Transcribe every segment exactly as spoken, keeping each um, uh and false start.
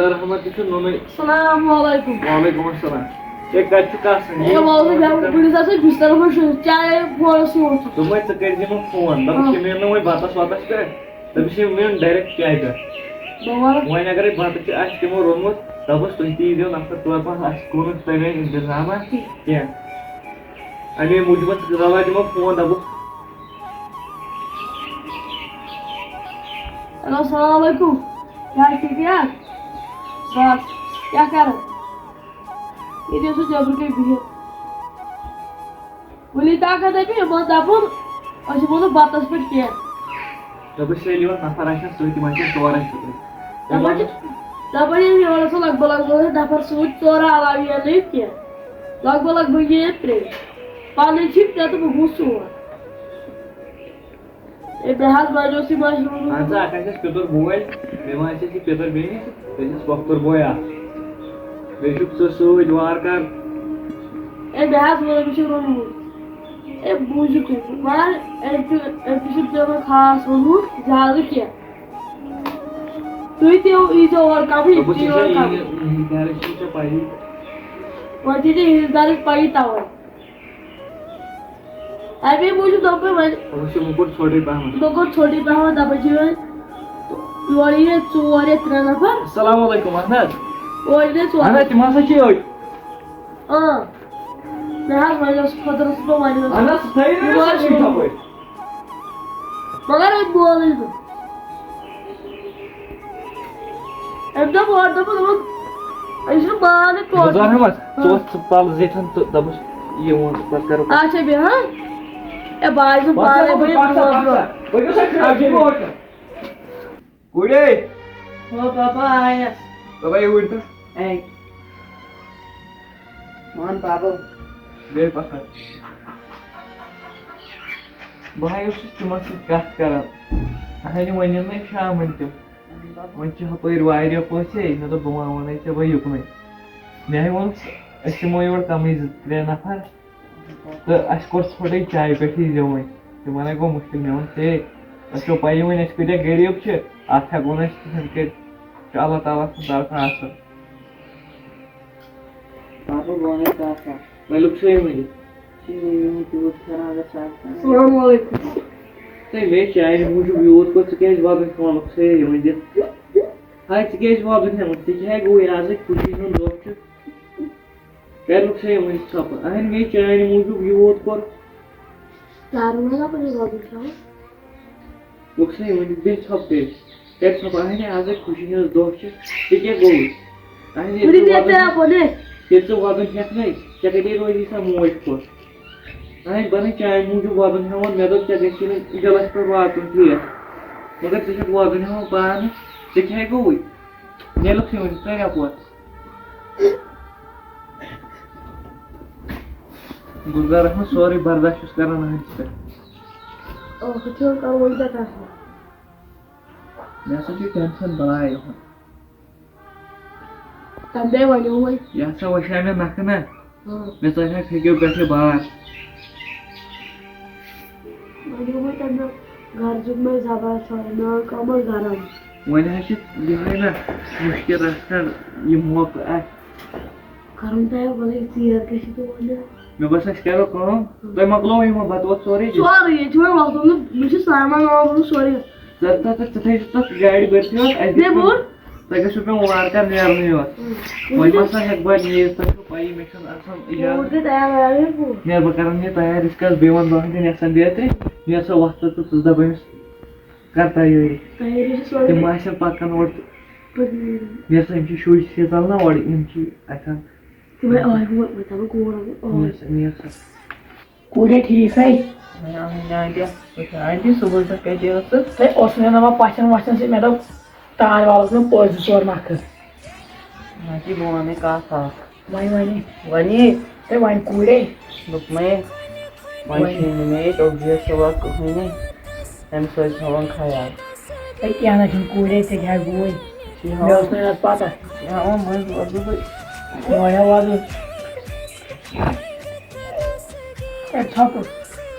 رحمت تہِ چھُ نوٚنُے۔ السلام علیکم۔ وعلیکم السلام۔ ہے، کَتہِ چھُکھ آسان؟ ہے، وَلہٕ، مےٚ وُچھ بٕڈِس آسان بِستَرَس منٛز شُنٛگِتھ، چاے فونَس یوت چھُ۔ دوٚپمَے، ژٕ کٔرۍ زِ مےٚ فون۔ دوٚپُس، آ۔ یہِ مِلہِ نہٕ وۄنۍ بَتَس وۄتَس پٮ۪ٹھ۔ دوٚپُس، یہِ مِلہِ ڈایریکٹ چایہِ پٮ۪ٹھ۔ بہٕ وَنہٕ۔ وۄنۍ اگرے بَتہٕ چھُ اَسہِ تِمو روٚنمُت، دوٚپُس، تُہۍ تہِ ییٖزیو نفر ژور پانٛژھ، اَسہِ کوٚر نہٕ تَمہِ آیہِ اِنتظامہ ٹھیٖک۔ کینٛہہ۔ اَمے موٗجوٗب رَلاے تِمو فون، دوٚپُکھ۔ ہیلو، السلام علیکم۔ کیٛاہ حظ ٹھیٖک چھا؟ بس، کیٛاہ کرٕ؟ ییٚتہِ اوسُس نیٚبرٕ کَنۍ بِہِتھ۔ ؤلی طاقت دَپہِ، یِمن دَپُن، أسۍ یِمو نہٕ بَتَس پٮ۪ٹھ کینٛہہ۔ دوٚپُس، ییٚلہِ یور نفر آسن سۭتۍ، تِم آسن ژورَے سۭتۍ۔ دَپان چھِ، دَپان ییٚلہِ یور آسن لگ بگ، لگ بگ نفر سۭتۍ، ژورٕ علاوٕ یِن نہٕ ییٚتہِ کینٛہہ۔ لگ بگ، لگ بگ یِن ییٚتہِ ترٛےٚ۔ پَنٕنۍ چھِ ترٛےٚ تہٕ بہٕ گوٚوُس ژور۔ ہے، مےٚ حظ بنیو سُہ مشروٗم۔ اہن سا، اکھ آسٮ۪س پِتُر بوے، بیٚیہِ ما آسٮ۪س یہِ پِتُر بیٚنہِ، بیٚیہِ چھُس پۄپھتُر بوے اکھ۔ بیٚیہِ چھُکھ ژٕ سۭتۍ وارٕ کار۔ ہے، مےٚ حظ ووٚن، أمِس چھُ روٚنمُت۔ ہے، بوٗزِو تُہۍ، مگر أمۍ تہِ، أمۍ تہِ چھُنہٕ ژےٚ وۄنۍ خاص ووٚنمُت زیادٕ کینٛہہ۔ تُہۍ تہِ یِیٖزیو اورٕ کَمٕے، دوٚپُس، تُہۍ یہِ چھا یورٕ کَمٕے۔ یہِ، یہِ گرٕچ چھِ ژےٚ پَیی۔ وۄنۍ چھِ ژےٚ یِہِنٛز گرٕچ پَیی تَوَے۔ اَمے موٗجوٗب دوٚپ مےٚ وۄنۍ۔ دوٚپُس، یِمو کوٚر ژھوٚٹٕے پَہمَتھ۔ یِمو کوٚر ژھوٚٹٕے پَہمَتھ، دَپان چھِ وۄنۍ یورٕ یِیہِ ژور یا ترٛےٚ نفر۔ السلام علیکم، اہن حظ۔ اورٕ یِیہِ ژور۔ اہن حظ، تِم ہسا چھِ أتۍ۔ اۭں۔ مےٚ حظ وَنیو سُہ خۄدرَس، بہٕ وَنیو سُہ۔ اہن حظ، سُہ تھٲیِو نہٕ یِمو أسۍ حظ چھِ یِتھَے پٲٹھۍ۔ مگر أمۍ بولٕے نہٕ۔ أمۍ دوٚپ، اورٕ دوٚپُن، دوٚپُن، أمِس چھُنہٕ مانان ٹوٹل۔ گُلزار احمد، ژٕ ہاں۔ وۄتھ ژٕ پَل زیٹھٮ۪ن تہٕ دَپُس، یہِ ووٚن، پَتہٕ کَرو۔ اچھا، بیٚہہ، ہاں؟ اے، بہٕ آیَس نہٕ پانَے، بہٕ یِمہٕ برونٛٹھ برونٛٹھ۔ پَکھ سا، پَکھ سا۔ کُڑے۔ ہو پاپا آیَس۔ بابا، یہِ وٕنۍ تہٕ۔ اے۔ وَن پاپا۔ بیٚیہِ پَتھر۔ بہٕ ہا اوسُس تِمَن سۭتۍ کَتھ کَران۔ اَہَنہِ وَنٮ۪ن نَے شامَن تِم۔ وۄنۍ چھِ ہُپٲرۍ واریاہ پوٚژھ ہے، مےٚ دوٚپ، بہٕ ما وَنَے ژےٚ وۄنۍ یُکنُے۔ مےٚ ہَے ووٚن، أسۍ یِمو یور کَمٕے زٕ ترٛےٚ نفر۔ تہٕ اَسہِ کوٚر ژھوٚٹٕے چایہِ پٮ۪ٹھٕے زیوٗن۔ تِمَن ہَے گوٚو مُشکِل۔ مےٚ ووٚن، ہے، تۄہہِ چھو پَیی وۄنۍ أسۍ کۭتیٛاہ غریٖب چھِ، اَتھ ہٮ۪کو نہٕ أسۍ کِہیٖنۍ کٔرِتھ۔ چھُ اللہ تعالیٰ سٕنٛز طرفہٕ آسان۔ پاپا، بہٕ وَنَے کَتھ اَکھ۔ وۄنۍ لوٚگ سُے ؤنِتھ۔ چھِ یہِ یِم تیوٗت کھٮ۪نہٕ اگر سُہ آسہِ ہا۔ السلام علیکم۔ تُہۍ مےٚ چانہِ موٗجوٗب یوٗت کوٚر، ژٕ کیٛازِ وَدُن ہٮ۪وان لوٚگ سُے ؤنِتھ؟ ہاے، ژٕ کیٛازِ وَدُن ہٮ۪وان؟ ژےٚ کیٛاہ گوٚوُے آزٕے خوشی ہُنٛد دۄہ چھُ؟ کَرِ لوٚگ سُے ؤنِتھ ژھۄپہٕ۔ اَہَن مےٚ چانہِ موٗجوٗب یوٗت کوٚر۔ تارُن ما لَبَن یہِ وَدُن ہٮ۪وان؟ لوٚگ سُے ؤنِتھ بیٚیہِ ژھۄپہٕ کٔرِتھ۔ کَرِ ژھۄپہٕ، اَہَنہِ آزَے خوشی ہٕنٛز دۄہ چھِ، ژےٚ کیٛاہ گوٚوُے؟ اَہَنہِ ییٚلہِ ژٕ وَدُن، ییٚلہِ ژٕ وَدُن ہٮ۪کھ نَے، ژےٚ کیٛاہ روزی سا موج خۄش؟ اَہَنہِ بَنَے چانہِ موٗجوٗب وَدُن ہٮ۪وان، مےٚ دوٚپ ژےٚ گژھِ نہٕ دِلَس پٮ۪ٹھ واتُن ٹھیٖک، مگر ژٕ چھَکھ وَدُن ہٮ۪وان پانہٕ، ژےٚ کیٛاہ گوٚوُے؟ مےٚ لوٚگ سُے ؤنِتھ، ژٕ کَپوت؟ گُلزار احمد سورُے برداشت چھُس کران أہنٛدِ پٮ۪ٹھ۔ ٲخٕر چھُ کرُن وۄنۍ کیٛاہ کرٕ؟ مےٚ ہسا چھُ ٹینشن بلاے یِہُنٛد۔ تَمہِ دۄہ وَنیو وۄنۍ۔ یہِ ہسا وَسیٛاو مےٚ نَکھٕ نا۔ اۭں۔ مےٚ ژَلہِ ہا پھیٚکیو پٮ۪ٹھٕ بار۔ وۄنۍ یِمو تَمہِ دۄہ گرٕ دیُت مےٚ زبر ژھانٛڈ، مےٚ آو کمر گرم۔ وۄنۍ حظ چھِ یِہوٚے نہ مُشکِل رژھ کھنٛڈ یہِ موقعہٕ اَسہِ۔ کرُن تہِ آسہِ، وۄنۍ ژیر گژھِ تہٕ وۄنۍ۔ مےٚ باسان أسۍ کرو کٲم، تۄہہِ مۄکلوو یِمو بتہٕ وتہٕ سورُے دِتھ؟ سورُے، ییٚتہِ چھُ وۄنۍ مۄکلومُت، مےٚ چھُ سامان وامان سورُے۔ ژٕ، ژٕ، ژٕ، ژٕ تھٲیزِ تَتھ گاڑِ بٔرِتھ یوت، اَسہِ بیٚیہِ دِتھ بوٚڑ؟ تۄہہِ گژھِوٕ پیوٚن وارٕ کارٕ نیرنٕے یوت۔ اۭں۔ وۄنۍ ما سا ہٮ۪کہٕ بہٕ نیٖرِتھ؟ تۄہہِ چھو پَیی، مےٚ چھُنہٕ آسان اِجازت۔ بوٗٹ گٔے تیار ویار گٔے پوٗرٕ۔ نیر بہٕ کَرَن یہِ تیار، یِژھ کالَس بیٚیہِ وَنہٕ بہٕ ہَن تہِ نیرسا بیترِ، نیر سا وۄتھ ژٕ تہٕ ژٕ دَپ أمِس کَر تیٲری۔ تیٲری چھِ سورُے۔ تِم ما آسن پَکان اورٕ تہٕ پَتہٕ نیرُن۔ نیر سا، یِم چھِ شُرۍ سیٖزَل نہ اورٕ، یِم چھِ اَتھَن۔ تِمَے ٲسۍ، بہٕ، بہٕ دَپہٕ گوٚو رَنُن، ٲسۍ۔ نیر سا، نیر سا۔ کوٗرے ٹھیٖک ہے؟ وۄنۍ آو نہٕ آنٹی اَصٕل پٲٹھۍ۔ آنٹی، صُبحَس دۄہ کَتہِ ٲسٕس؟ ہے، اوس مےٚ نَوان پَژھٮ۪ن وَژھٮ۪ن سۭتۍ، مےٚ دوٚپ، تارٕ والَس منٛز پٔژھۍ زٕ ژور مۄکھٕ۔ آنٹی، بہٕ وَنَے کَتھ اَکھ۔ وۄنۍ وَنے۔ وَنے؟ ہے، وۄنۍ کوٗرے۔ دوٚپمَے، وۄنۍ وۄنۍ۔ چھُے نہٕ مےٚ ییٚتہِ عبدیس سوا کٕہٕنۍ نہٕ۔ أمِس ٲسۍ تھاوان خیال۔ ہے، کینٛہہ نہ چھُنہٕ، کوٗرے ژےٚ کیٛاہ گوٚوُے؟ چھِ مےٚ ہاوان۔ ٲس نہٕ یَتھ پَتہ۔ چھِ ہاوان مٔنٛزۍ وۄزُل بہٕ۔ وۄنۍ ہا وۄزُل۔ ہے، ژھۄپہٕ۔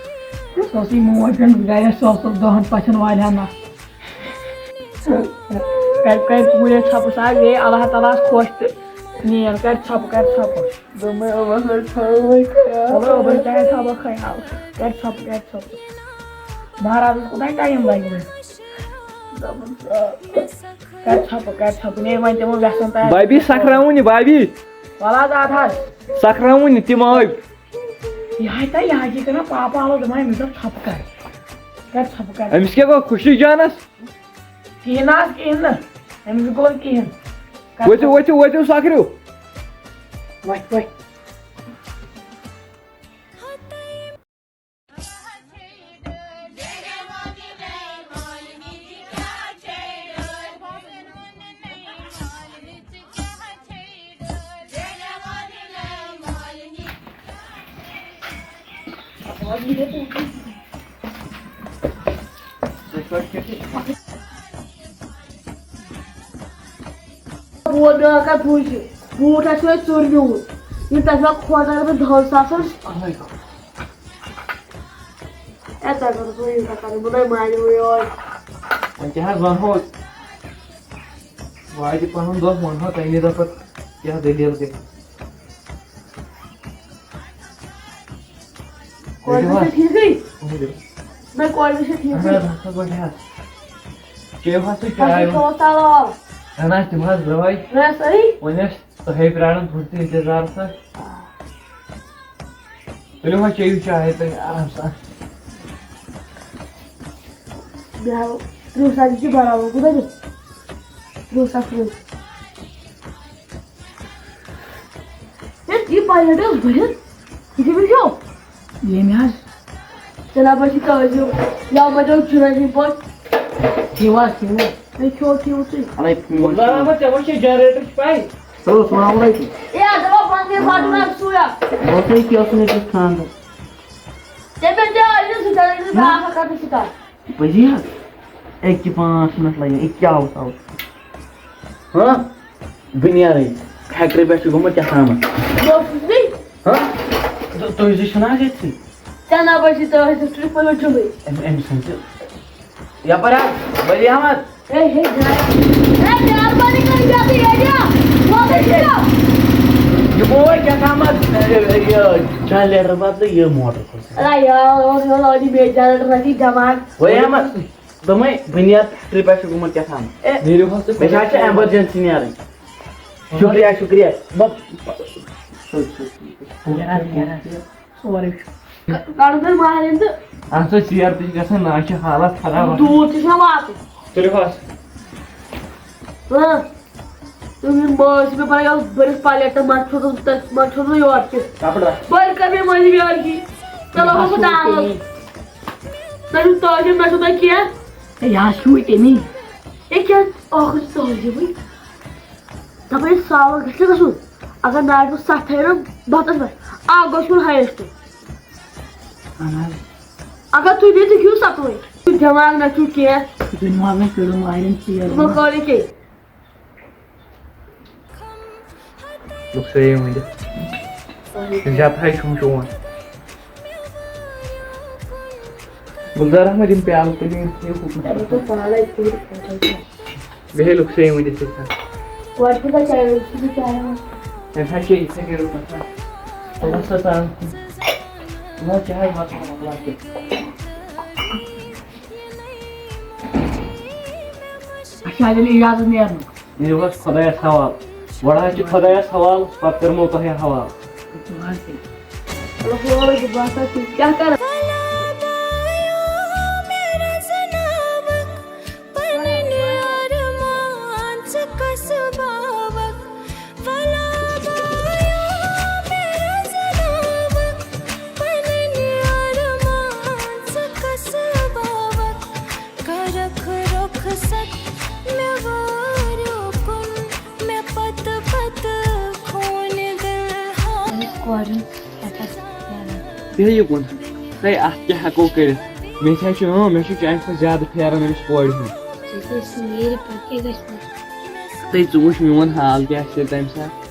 سۄ ٲسٕے موج پٮ۪ٹھ گرِ، سۄ ٲس دَہَن پَژھٮ۪ن والہِ ہنا۔ کَرِ کوٗرِ ژھۄپہٕ سا، گٔے اللہ تعالیٰ ہَس خۄش تہٕ نیر، کَرِ ژھۄپہٕ، کَرِ ژھۄپہٕ۔ دوٚپمَے، ابَس لَگہِ ژھۄپہٕ خیال۔ مطلب، ابَس لَگہِ ژھۄپہٕ خیال۔ کَرِ ژھۄپہٕ، کَرِ ژھۄپہٕ۔ مہرازَس کوٗتاہ ٹایم لَگہِ وۄنۍ؟ دوٚپُن، کَرِ ژھۄپہٕ، کَرِ ژھۄپہٕ۔ مے وۄنۍ تِمو وٮ۪سَن تام۔ بابی، سَکھراوُن یہِ، بابی۔ وَلہٕ حظ، اَدٕ حظ۔ سَکھراوُن یہِ، تِم آے۔ یہِ ہاے تۄہہِ، یہِ ہاے چھِ کَران پاپہٕ آلو، دَپان، أمِس دوٚپ ژھۄپہٕ کَر۔ کَر ژھۄپہٕ کَر۔ أمِس کیٛاہ گوٚو خوشی جانَس؟ کِہیٖنۍ نہ حظ، کِہیٖنۍ نہٕ۔ أمِس گوٚو نہٕ کِہیٖنۍ۔ کَر ؤتھِو، ژھۄپہٕ۔ ؤتھِو، ؤتھِو، سَکھرِو۔ وۄتھ، وۄتھ۔ بوٗٹ بیٛاکھ اکھ بوٗزِو۔ بوٗٹ آسہِ یِہوٚے ژوٗرِمیوٗ۔ یِم تَتھ منٛز کھۄژان تہٕ دَہَن ساسَن۔ اے، تۄہہِ کوٚروٕ یوٗتاہ کَرُن؟ بہٕ نَے مانِوٕے یور۔ وۄنۍ کیٛاہ حظ وَنہو؟ واتہِ پَنُن دۄہ، وَنہو تَمی دۄہ پَتہٕ کیٛاہ دٔلیٖل گٔے۔ کورِ ؤنِو چھا حظ۔ ٹھیٖکٕے؟ ؤنِو۔ نہ، کورِ چھا اَہَن ٹھیٖکٕے؟ حظ، اَصٕل پٲٹھۍ حظ۔ چیٚیِو حظ تُہۍ اَصٕل چاے۔ چھُوا سالہ والا؟ اَہَن حظ، تِم حظ درٛاے۔ درٛاے سٲری؟ وۄنۍ ٲسۍ تۄہے پرٛاران تُہُنٛد تہِ اِنتظار سان۔ تُلِو وۄنۍ چیٚیِو چاے تُہۍ آرام سان۔ مےٚ ہاو تٕرٛہ ساس چھِ برابر، کوٗتاہ دیُت؟ تٕرٛہ ساس ترٛٲوِو۔ ہے، یہِ پایلیٹ اوس بٔرِتھ۔ یہِ کٔمِس چھُ؟ ییٚمہِ حظ۔ جناب، أسۍ چھِ تٲجِو۔ یا مےٚ دوٚپ جُنیدی پٲٹھۍ۔ کھیٚیِو حظ، کھیٚیِو۔ ہے، کھیٚو، کھیٚیِو تُہۍ۔ اَلَے فون۔ گُلزار احمد، ژےٚ ما چھے جنریٹر چھِ پَے؟ ہیلو، السلام علیکم۔ ہے، دَپان پَنٕنۍ فاٹُن اَکھ سُے اَکھ۔ بہٕ اوسُس ییٚتہِ، یہِ اوس مےٚ أکِس خانٛدر۔ ژےٚ پیٚٹھ تہِ آسہِ سُہ جنریٹر نہ۔ بیٛاکھ اَکھ اَتھ سۭتۍ اَکھ۔ پٔزی حظ؟ أکہِ پانٛژھ مِنٹ لَگن، أکہِ کیٛاہ آوُس آوُس؟ ہاں؟ بہٕ نیرَے۔ فیکٹری پٮ۪ٹھ چھُ گوٚمُت کیٛاہ تامَتھ۔ بہٕ اوسُس نٕے۔ ہاں؟ تُہۍ، تُہۍ زٕ چھِو نہ حظ ییٚتھی؟ ژےٚ نہ بچی تہٕ أسۍ چھِ ٹرٛپٕل وٕچھُن بیٚیہِ۔ أمۍ، أمۍ سٕنٛز چھِ یَپٲرۍ حظ، ولی احمد۔ ہے، ہے، جاے۔ ہے، مہربٲنی کٔرِتھ یَتھ ایریا۔ وۄنۍ چھِ یہِ گوٚو وۄنۍ کیٛاہ تامَتھ، یہِ، یہِ، جنریٹر بدلہٕ یہِ موٹر کھوٚت۔ اَلہ یار، اورٕ یورٕ أنۍ مےٚ جنریٹر نہ دی دٮ۪ماغ۔ ولی احمد۔ دوٚپمَے، بہٕ نیرٕ فیکٹری پٮ۪ٹھ چھُ گوٚمُت کیٛاہ تام۔ اے، نیٖرِو حظ تُہۍ مےٚ چھِ آز چھِ ایمرجنسی نیرٕنۍ۔ شُکریہ، شُکریہ۔ مہ-، نیرٕ حظ، نیرٕ حظ۔ سورُے چھُ۔ ک-، کَڑُن تۄہہِ مَہرِنۍ تہٕ اَتھ چھِ ژیر تہِ چھِ گژھان، نہ چھِ حالت خراب آسان۔ دوٗر تہِ چھُ مےٚ واتُن۔ تُلِو حظ۔ اۭں۔ تہٕ یِم بٲژ چھِ مےٚ پَران یَتھ بٔرِتھ پَلیٹ تہٕ منٛزٕ چھُس بہٕ تَتھ، منٛزٕ چھُس بہٕ یورٕ تہِ۔ کَپڑا۔ بٔرۍ کَر مےٚ مٔنٛزۍ یورٕ کِنۍ۔ چلو، بہٕ چھُس دعوت۔ تۄہہِ چھُو تٲجِم، مےٚ چھُو تۄہہِ کینٛہہ؟ ہے، یہِ حظ چھُے تٔمی۔ ہے، کیٛاہ؟ ٲخٕر چھُ تٲجِمٕے۔ دَپان، یہِ سالَس گژھِ نہ گژھُن۔ اگر ناٹہِ منٛز سَتھ تھٲیِو نہ بَتَس پٮ۪ٹھ، اَکھ گوٚژھ کھیوٚن ہایَسٹ۔ اَہَن حظ۔ اگر تُہۍ بیٚیہِ تہِ کھیٚیِو سَتوَے۔ تُہۍ دٮ۪ماغ نہ چھُو کینٛہہ۔ دُنیا منٛز کٔرِو ماہرٮ۪ن ژیر۔ تِمو کٔر یہِ کیٛاہ؟ لُکھ سٲری ؤنِتھ۔ زیادٕ ہاے چھُم چون۔ گُلزار احمد، یِم پیالہٕ تُلِو، یِم تھٲیِو ہُکُن۔ بیٚہے لُکھ سٲری ؤنِتھ یِتھ کٔنۍ۔ گۄڈٕ کوٗتاہ چاے ٲسِو تُہۍ چاے ہٮ۪وان؟ تَمہِ ساتہٕ چھِ یِتھَے کٔنۍ روٗدمُت آسان۔ تُلُن سا ژامَن۔ نہ، چاے واتناو، مۄکلاو کینٛہہ۔ اَسہِ چھِ اَتٮ۪ن اِجازت نیرنُک۔ یہِ اوس خۄدایَس حوالہٕ۔ گۄڈٕ حظ چھِ خۄدایَس حوالہٕ، پَتہٕ کَرمو تۄہہِ حوالہٕ۔ السلام علیکم، بہٕ ہسا چھُس کیٛاہ کران؟ کرکھ رۄخصت مےٚ واریو کُن، مےٚ پتہٕ پتہٕ خوٗنہِ دِل ہا۔ کورٮ۪ن پٮ۪ٹھ آسہِ پھیران۔ بیٚیہِ یہِ کُن۔ ہے، اَتھ کیٛاہ ہٮ۪کو کٔرِتھ؟ مےٚ تہِ حظ چھُ، اۭں، مےٚ چھُ چانہِ کھۄتہٕ زیادٕ پھیران أمِس کورِ ہُنٛد۔ ژےٚ تہِ ٲسۍ نیرِ، پتہٕ کیٛاہ گژھِ؟ تہٕ ژٕ وٕچھ میون حال کیٛاہ آسہِ تیٚلہِ تَمہِ ساتہٕ۔